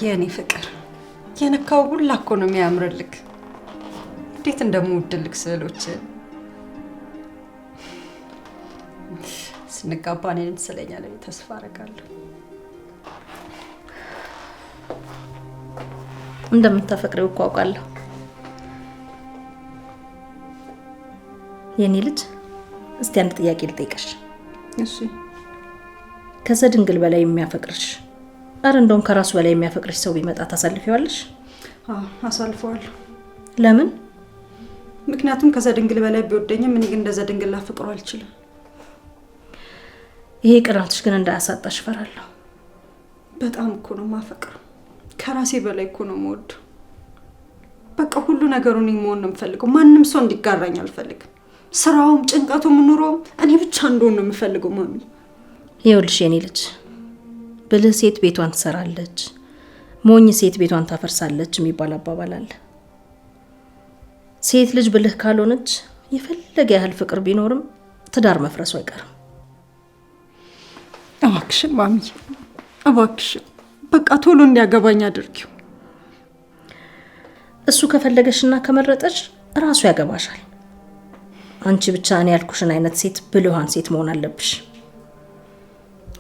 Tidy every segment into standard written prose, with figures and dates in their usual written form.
የኔ ፍቅር የነካው ሁላ እኮ ነው የሚያምርልክ። እንዴት እንደምወድልክ ስዕሎችን። ስንጋባ እኔንም ትስለኛለህ ብዬ ተስፋ አደርጋለሁ። እንደምታፈቅሪው እኮ አውቃለሁ። የኔ ልጅ፣ እስቲ አንድ ጥያቄ ልጠይቅሽ። እሺ። ከዘድንግል በላይ የሚያፈቅርሽ፣ አረ እንደውም ከራሱ በላይ የሚያፈቅርሽ ሰው ቢመጣ ታሳልፊዋለሽ? አዎ፣ አሳልፈዋለሁ። ለምን? ምክንያቱም ከዘድንግል በላይ ቢወደኝም እኔ ግን እንደ ዘድንግል ላፈቅረው አልችልም። ይሄ ቅናትሽ ግን እንዳያሳጣሽ እፈራለሁ። በጣም እኮ ነው የማፈቅረው። ከራሴ በላይ እኮ ነው የምወደው። በቃ ሁሉ ነገሩን እኔ መሆን ነው የምፈልገው። ማንም ሰው እንዲጋራኝ አልፈልግም። ስራውም፣ ጭንቀቱም፣ ኑሮውም እኔ ብቻ እንደሆን ነው የምፈልገው ማሚ። ይኸውልሽ የኔ ልጅ፣ ብልህ ሴት ቤቷን ትሰራለች፣ ሞኝ ሴት ቤቷን ታፈርሳለች የሚባል አባባል አለ። ሴት ልጅ ብልህ ካልሆነች የፈለገ ያህል ፍቅር ቢኖርም ትዳር መፍረሱ አይቀርም። እባክሽን ማሚ፣ እባክሽን በቃ ቶሎ እንዲያገባኝ አድርጊው። እሱ ከፈለገሽና ከመረጠሽ ራሱ ያገባሻል። አንቺ ብቻ እኔ ያልኩሽን አይነት ሴት፣ ብልኋን ሴት መሆን አለብሽ።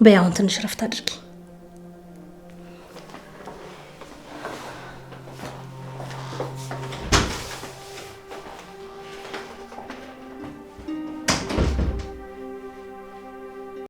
በይ አሁን ትንሽ ረፍት አድርጊ።